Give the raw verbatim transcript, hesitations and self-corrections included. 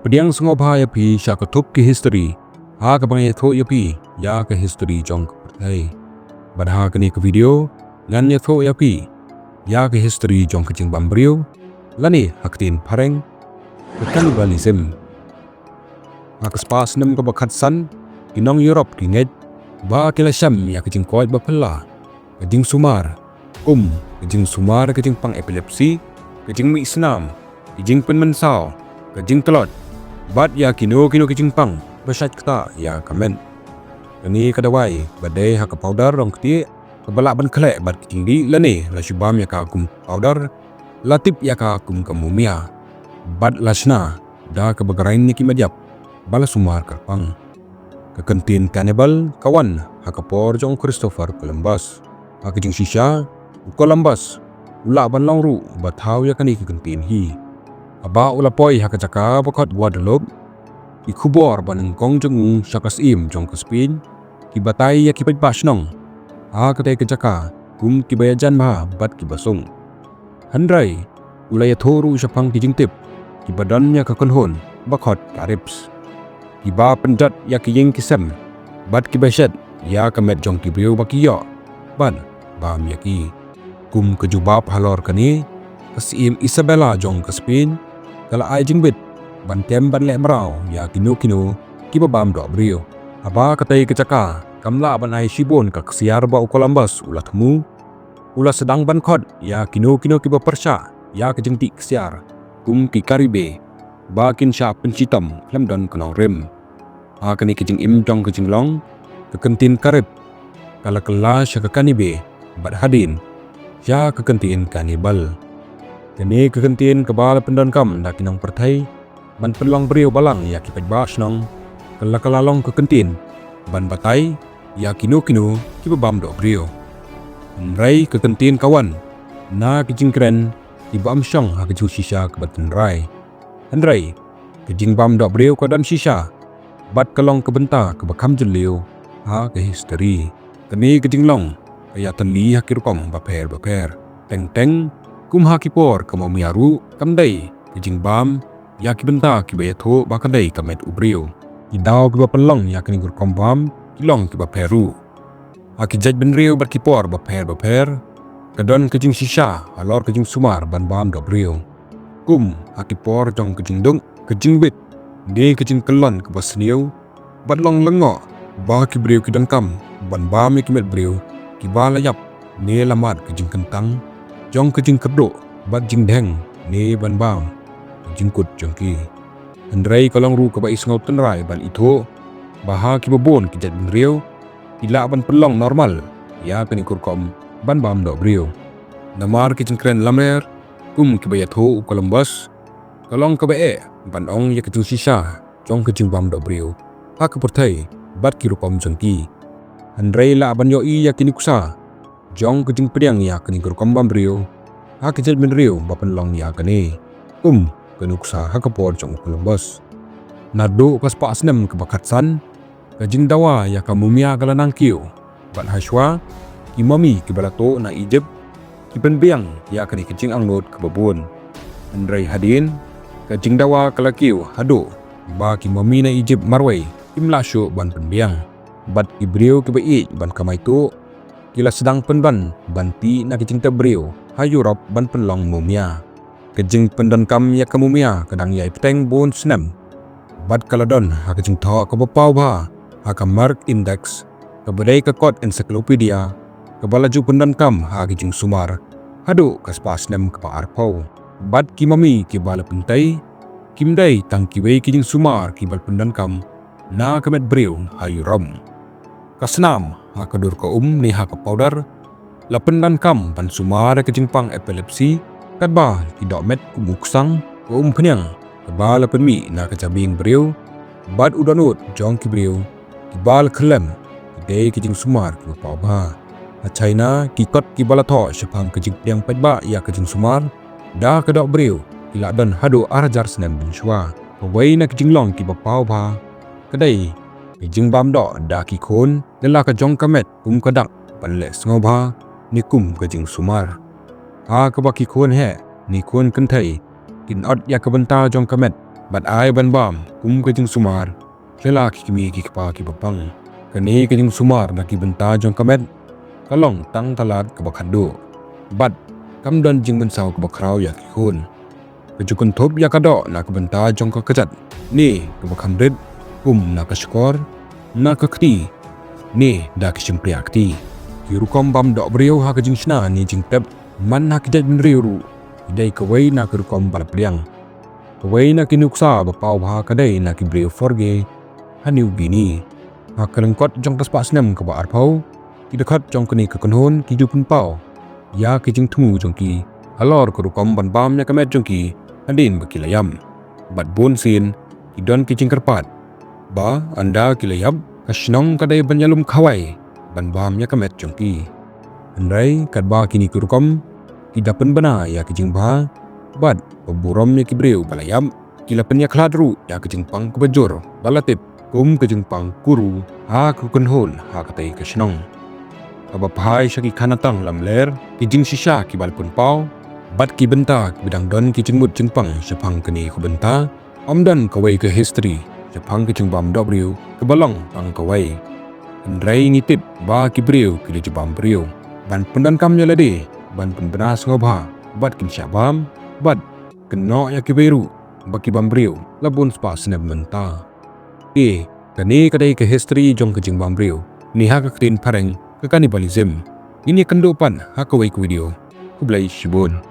Pdiang sngewbha ïa phi sha ka thup ki history, ha kaba ngan ïathuh ïa phi ïa ka history jong ka pyrthei. Bad ha kane ka video ngan ïathuh ïa phi ïa ka history jong ka jingbam briew, lane ha ka ktien phareng, ka cannibalism. Ha ka spah snem kaba khatsan, ki nong Europe ki ngeit ba ki la shem ïa ka jingkoit ba phylla, ka jingsumar, kum ka jingsumar, ka jingpang epilepsy, ka jingmih snam, ka jingpynmynsaw, ka jingtlot, bad ïa kino kino ki jingpang ba shait ktah ïa ka met. Kane ka dawai ba dei ha ka powder rong ktieh, kaba lah ban khleh bad ki jingdih, lane la shu bam ïa ka kum powder, la tip ïa ka kum ka mumia, bad la shna da kaba grind ïa ki met ïap ba la sumar kyrpang. Ka kyntien cannibal ka wan ha ka por jong Christopher Columbus. Ha ka jingshisha, u Columbus u lah ban long ruh ba thaw ïa kane ka kyntien hi. Haba u la poi ha ka jaka ba khot Guadeloupe, ki khubor ba nyngkong jong u sha ka syiem jong ka Spain ki batai ïa ki paidbah shnong ha katei ka jaka kum kiba ïajan bha bad kiba suk. Hynrei u la ïathuh ruh shaphang ki jingtip kiba don ïa ka kynhun ba khot Caribs, kiba pynjot ïa ki ïing ki sem bad kiba shet ïa ka met jong ki briew ba ki ïoh bad bam ïa ki. Kum ka jubab halor kane, ka syiem Isabella jong ka Spain ka la ai jingbit ban tem ban leh mraw ïa kino kino kiba bam doh briew. Haba katei ka jaka kam lah ban ai shibun ka ksiar ba u Columbus u la thmu, u la sdang ban khot ïa kino kino kiba pyrshah ïa ka jingdih ksiar kum ki Caribe ba kin shah pynshitom khlem don ka nongrim. Ha kane ka jingim jong ka jinglong, ka kyntien Carib ka la kylla sha ka canibe, bad hadien sha ka kyntien cannibal. Kane ka kyntien kaba la pyndonkam da ki nongpyrthei ban pynlong briew balang ïa ki paidbah shnong, ka la kylla long ka kyntien ban batai ïa kino kino kiba bam doh briew. Hynrei ka kyntien ka wan na ka jingkren kiba ym shong ha ka jingshisha kaba tynrai. Hynrei ka jingbam doh briew ka don shisha bad ka long ka bynta kaba kham jylliew ha ka history. Kane ka jinglong ka ïatylli ha ki rukom bapher bapher. Teng teng, kum ha ki por ka mumia ruh, kam dei ka jingbam ïa ki bynta kiba ïathuh ba ka dei ka met u briew. Ki daw kiba pynlong ïa kane ka rukom bam ki long kiba pher ruh. Ha ki jaitbynriew bad ki por bapher bapher, ka don ka jingshisha halor ka jingsumar ban bam doh briew. Kum ha ki por jong ka jingduk, ka jingbit, ne ka jingkyllon kaba sniew, bad long lyngngoh ba ki briew ki donkam ban bam ïa ki met briew kiba la ïap ne la mad ka jingkyntang jong ka jingkyrduh bad jingdheng, ne ban bam ka jingkut jong ki. Hynrei ka long ruh kaba isngew tynrai ban ithuh ba ha kiba bun ki jaitbynriew ki lah ban pynlong normal ïa kane ka rukom ban bam doh briew. Namar ki jingkren lamler kum kiba ïathuh u Columbus, ka long kaba eh ban ong ïa ka jingshisha jong ka jingbam doh briew ha ka pyrthei bad ki rukom jong ki. Hynrei lah ban ïohi ïa ki nuksa jong ka jingpdiang ïa kane ka rukom bam briew ha ki jaitbynriew ba pynlong ïa kane, kum ka nuksa ha ka por jong u Columbus. Naduh ka spah snem kaba khatsan, ka jingdawa ïa ka mumia ka la nang kiew, bad hashwa, ki mummy kiba la tuh na Egypt ki pynbiang ïa kane ka jingangnud kaba bun. Hynrei hadien, ka jingdawa ka la kiew haduh ba ki mummy na Egypt marwei kim lah shuh ban pynbiang, bad ki briew kiba ïeit ban kamai tuh ki la sdang pynban ban tih na ka jingtep briew ha Europe ban pynlong mumia. Ka jingpyndonkam ïa ka mumia ka dang ïai bteng bun snem, bad ka la don ha ka jingthoh kaba paw bha ha ka Merck Index, kaba dei ka kot encyclopedia kaba la ju pyndonkam ha ka jingsumar haduh ka spah snem kaba arphew. Bad ki mummy kiba la pyntei kim dei tang kiwei ki jingsumar kiba la pyndonkam na ka met briew ha Europe. Ka snam ha ka dur ka um ne ha ka powder la pyndonkam ban sumar ïa ka jingpang epilepsy, katba ki dohmet kum u ksang, ka umphniang kaba la pynmih na ka jabieng briew, bad u dohnud jong ki briew kiba la khyllem, ki dei ki jingsumar kiba paw bha. Ha China, ki kot kiba la thoh shaphang ka jingpdiang paidbah ïa ka jingsumar da ka doh briew ki la don haduh ar hajar snem mynshuwa. Kawei na ki jinglong kiba paw bha ka dei ka jingbam doh da ki khun da la ka jong ka met kum ka dak ban leh sngewbha ne kum ka jingsumar, ha kaba ki khun heh ne khun kynthei kin ot ïa ka bynta jong ka met bad ai ban bam kum ka jingsumar sha la ki kmie ki kpa kiba pang. Kane ka jingsumar na ki bynta jong ka met ka long tang ka lad kaba khatduh, bad kam don jingmynsaw kaba khraw ïa ki khun. Ka ju kynthup ïa ka doh na ka bynta jong ka kjat ne kaba kham rit, kum na ka shkor, na ka kti ne da ki shympriahkti. Ki rukom bam doh briew ha ka jingshna ne jingtep man ha ki jaitbynriew ruh ki dei kawei na ki rukom ba la pdiang. Kawei na ki nuksa ba paw bha ka dei na ki briew Faroe ha New Guinea. Ha ka lyngkot jong ka spah snem kaba arphew, ki dkhot jong kane ka kynhun ki ju pynpaw ïa ki jingthmu jong ki halor ka rukom ban bam ïa ka met jong ki hadien ba ki la ïap. Bad bunsien ki don ki jingkyrpad ba ynda ki la ïap, ka shnong ka dei ban ïalum khawai ban bam ïa ka met jong ki. Hynrei katba kine ki rukom ki da pynbna ïa ki jingbha bad ba burom ïa ki briew ba la ïap, ki la pynïakhlad ruh ïa ka jingpang kaba jur ba la tip kum ka jingpang kuru ha ka kynhun ha katei ka shnong. Haba phai sha ki khanatang lamler, ki jingshisha kiba la pynpaw bad ki bynta kiba dang don ki jingmut jingpang shaphang kane ka bynta, ym don kawei ka history shaphang ka jingbam doh briew kaba long tang kawei. Hynrei ngi tip ba ki briew ki la ju bam briew ban pyndonkam ïa lade, ban pynbna sngewbha bad kin shah bam bad kynnoh ïa kiwei ruh ba ki bam briew la bun spah snem mynta. Te kane ka dei ka history jong ka jingbam briew ne ha ka ktien phareng ka cannibalism. Ngin ïakynduh pat ha kawei ka video. Khublei shibun.